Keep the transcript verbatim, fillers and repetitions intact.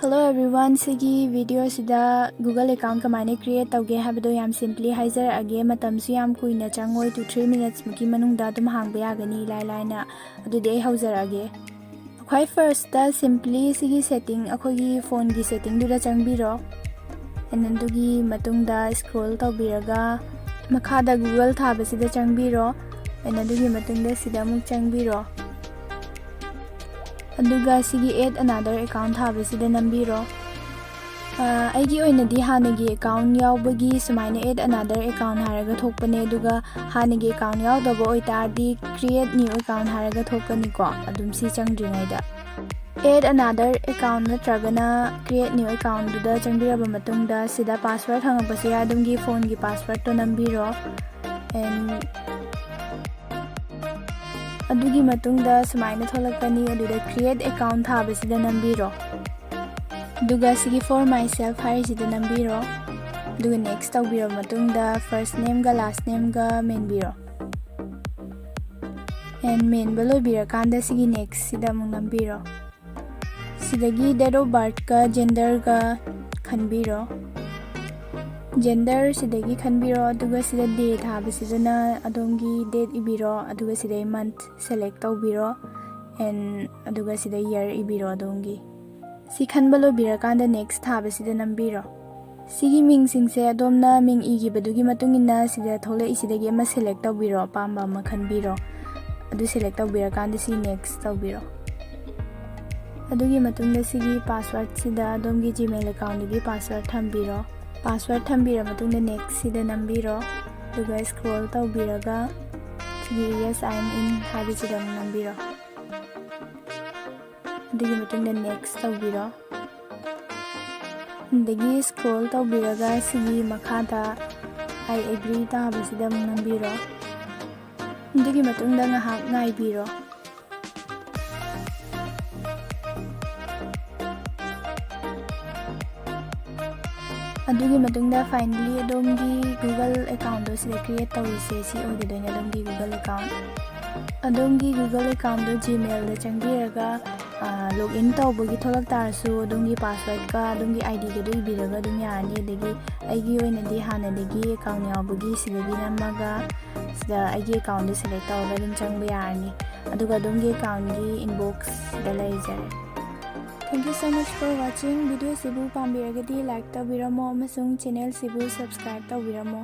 Hello everyone, ꯁꯤꯒꯤ video ꯁꯤꯗ Google account ꯀꯃꯥꯏꯅ create ꯇꯧꯒꯦ ꯍꯥꯏꯕꯗꯣ ꯌꯥꯝ simply ꯍꯥꯏꯖꯔꯛꯑꯒꯦ꯫ ꯃꯇꯝꯁꯨ ꯌꯥꯝ ꯀꯨꯏꯅ ꯆꯪꯉꯣꯏ, two three minutes ꯃꯨꯛꯀꯤ ꯃꯅꯨꯡꯗ ꯑꯗꯨꯝ ꯍꯥꯡꯕ ꯌꯥꯒꯅꯤ ꯏꯂꯥꯏ ꯂꯥꯏꯅ꯫ ꯑꯗꯨꯗꯤ ꯑꯩ ꯍꯧꯖꯔꯛꯑꯒꯦ꯫ ꯈ꯭ꯋꯥꯏ first simply ꯁꯤꯒꯤ setting, ꯑꯩꯈꯣꯏꯒꯤ phoneꯒꯤ settingꯗꯨꯗ ꯆꯪꯕꯤꯔꯣ꯫ And ꯑꯗꯨꯒꯤ ꯃꯇꯨꯡꯗ scroll ꯇꯧꯕꯤꯔꯒ ꯃꯈꯥꯗ Google ꯊꯥꯕꯁꯤꯗ ꯆꯪꯕꯤꯔꯣ꯫ And ꯑꯗꯨꯒꯤ ꯃꯇꯨꯡꯗ ꯁꯤꯗ ꯑꯃꯨꯛ ꯆꯪꯕꯤꯔꯣ꯫ ꯑꯗꯨꯒ ꯁꯤꯒꯤ add another account ꯊꯥꯕꯁꯤꯗ ꯅꯝꯕꯤꯔꯣ꯫ ꯑ, ꯑꯩꯒꯤ ꯑꯣꯏꯅꯗꯤ ꯍꯥꯟꯅꯒꯤ account ꯌꯥꯎꯕꯒꯤ ꯁꯨꯃꯥꯏꯅ add another account ꯍꯥꯏꯔꯒ ꯊꯣꯛꯄꯅꯦ, ꯑꯗꯨꯒ ꯍꯥꯟꯅꯒꯤ account ꯌꯥꯎꯗꯕ ꯑꯣꯏꯇꯥꯔꯗꯤ create new account ꯍꯥꯏꯔꯒ ꯊꯣꯛꯀꯅꯤꯀꯣ, ꯑꯗꯨꯝ ꯁꯤ ꯆꯪꯗ꯭ꯔꯤꯉꯩꯗ꯫ Add another account ꯅꯠꯇ꯭ꯔꯒꯅ create new accountꯗꯨꯗ ꯆꯪꯕꯤꯔꯕ ꯃꯇꯨꯡꯗ ꯁꯤꯗ password ꯍꯪꯉꯛꯄꯁꯨ ꯌꯥꯏ, ꯑꯗꯣꯝꯒꯤ phoneꯒꯤ passwordꯇꯣ ꯅꯝꯕꯤꯔꯣ꯫ And ꯑꯗꯨꯒꯤ ꯃꯇꯨꯡꯗ ꯁꯨꯃꯥꯏꯅ ꯊꯣꯛꯂꯛꯀꯅꯤ, ꯑꯗꯨꯗ create account ꯊꯥꯕꯁꯤꯗ ꯅꯝꯕꯤꯔꯣ꯫ ꯑꯗꯨꯒ ꯁꯤꯒꯤ for myself ꯍꯥꯏꯔꯤꯁꯤꯗ ꯅꯝꯕꯤꯔꯣ꯫ ꯑꯗꯨꯒ next ꯇꯧꯕꯤꯔꯕ ꯃꯇꯨꯡꯗ first nameꯒ last nameꯒ ꯃꯦꯟꯕꯤꯔꯣ꯫ And ꯃꯦꯟꯕ ꯂꯣꯏꯕꯤꯔꯀꯥꯟꯗ ꯁꯤꯒꯤ nextꯁꯤꯗ ꯑꯃꯨꯛ ꯅꯝꯕꯤꯔꯣ꯫ ꯁꯤꯗꯒꯤ date of birthꯀ genderꯒ ꯈꯟꯕꯤꯔꯣ꯫ Gender ꯁꯤꯗꯒꯤ ꯈꯟꯕꯤꯔꯣ, ꯑꯗꯨꯒ ꯁꯤꯗ day ꯊꯥꯕꯁꯤꯗꯅ ꯑꯗꯣꯝꯒꯤ date ꯏꯕꯤꯔꯣ, ꯑꯗꯨꯒ ꯁꯤꯗꯩ month select ꯇꯧꯕꯤꯔꯣ꯫ And ꯑꯗꯨꯒ ꯁꯤꯗ year ꯏꯕꯤꯔꯣ ꯑꯗꯣꯝꯒꯤ꯫ ꯁꯤ ꯈꯟꯕ ꯂꯣꯏꯕꯤꯔꯀꯥꯟꯗ next ꯊꯥꯕꯁꯤꯗ ꯅꯝꯕꯤꯔꯣ꯫ ꯁꯤꯒꯤ ꯃꯤꯡꯁꯤꯡꯁꯦ ꯑꯗꯣꯝꯅ ꯃꯤꯡ ꯏꯈꯤꯕꯗꯨꯒꯤ ꯃꯇꯨꯡ ꯏꯟꯅ ꯁꯤꯗ ꯊꯣꯛꯂꯛꯏꯁꯤꯗꯒꯤ ꯑꯃ select ꯇꯧꯕꯤꯔꯣ, ꯑꯄꯥꯝꯕ ꯑꯃ ꯈꯟꯕꯤꯔꯣ꯫ ꯑꯗꯨ select ꯇꯧꯕꯤꯔꯀꯥꯟꯗ ꯁꯤ next ꯇꯧꯕꯤꯔꯣ꯫ ꯑꯗꯨꯒꯤ ꯃꯇꯨꯡꯗ ꯁꯤꯒꯤ passwordꯁꯤꯗ ꯑꯗꯣꯝꯒꯤ Gmail accountꯗꯨꯒꯤ password ꯊꯝꯕꯤꯔꯣ꯫ Password ꯊꯝꯕꯤꯔ ꯃꯇꯨꯡꯗ nextꯁꯤꯗ ꯅꯝꯕꯤꯔꯣ꯫ ꯑꯗꯨꯒ scroll ꯇꯧꯕꯤꯔꯒ ꯁꯤꯒꯤ yes, I am in ꯍꯥꯏꯕꯁꯤꯗ ꯑꯃꯨꯛ ꯅꯝꯕꯤꯔꯣ꯫ ꯑꯗꯨꯒꯤ ꯃꯇꯨꯡꯗ next ꯇꯧꯕꯤꯔꯣ꯫ ꯑꯗꯒꯤ scroll ꯇꯧꯕꯤꯔꯒ ꯁꯤꯒꯤ ꯃꯈꯥꯗ I agree ꯇꯥꯕꯁꯤꯗ ꯑꯃꯨꯛ ꯅꯝꯕꯤꯔꯣ꯫ ꯑꯗꯨꯒꯤ ꯃꯇꯨꯡꯗ ꯉꯥꯏꯍꯥꯛ ꯉꯥꯏꯕꯤꯔꯣ꯫ ꯑꯗꯨꯒꯤ ꯃꯇꯨꯡꯗ finally ꯑꯗꯣꯝꯒꯤ Google accountꯗꯣ ꯁꯤꯗ create ꯇꯧꯔꯤꯁꯦ ꯁꯤ ꯑꯣꯏꯒꯗꯣꯏꯅꯦ, ꯑꯗꯣꯝꯒꯤ Google account꯫ ꯑꯗꯣꯝꯒꯤ Google accountꯗꯣ Gmailꯗ ꯆꯪꯕꯤꯔꯒ ꯂꯣꯒ ꯏꯟ ꯇꯧꯕꯒꯤ ꯊꯣꯛꯂꯛ ꯇꯥꯔꯁꯨ ꯑꯗꯣꯝꯒꯤ ꯄꯥꯁꯋꯥꯔꯗꯀ ꯑꯗꯣꯝꯒꯤ ꯑꯥꯏ ꯗꯤꯒꯗꯨ ꯏꯕꯤꯔꯒ ꯑꯗꯨꯝ ꯌꯥꯔꯅꯤ꯫ ꯑꯗꯒꯤ ꯑꯩꯒꯤ ꯑꯣꯏꯅꯗꯤ ꯍꯥꯟꯅꯗꯒꯤ ꯑꯦꯀꯥꯎꯟ ꯌꯥꯎꯕꯒꯤ ꯁꯤꯗꯒꯤ ꯅꯝꯃꯒ ꯁꯤꯗ ꯑꯩꯒꯤ ꯑꯦꯀꯥꯎꯟꯗ ꯁꯦꯂꯦꯛ ꯇꯧꯔꯒ ꯑꯗꯨꯝ ꯆꯪꯕ ꯌꯥꯔꯅꯤ꯫ ꯑꯗꯨꯒ ꯑꯗꯣꯝꯒꯤ ꯑꯦꯀꯥꯎꯟꯒꯤ ꯏꯟꯕꯣꯛꯁꯇ ꯂꯩꯖꯔꯦ꯫ Thank you so much for watching. ꯚꯤꯗꯤꯑꯣꯁꯤꯕꯨ ꯄꯥꯝꯕꯤꯔꯒꯗꯤ ꯂꯥꯏꯛ ꯇꯧꯕꯤꯔꯝꯃꯣ ꯑꯃꯁꯨꯡ ꯆꯦꯅꯦꯜꯁꯤꯕꯨ ꯁꯕꯁꯀ꯭ꯔꯥꯏꯕ ꯇꯧꯕꯤꯔꯝꯃꯣ꯫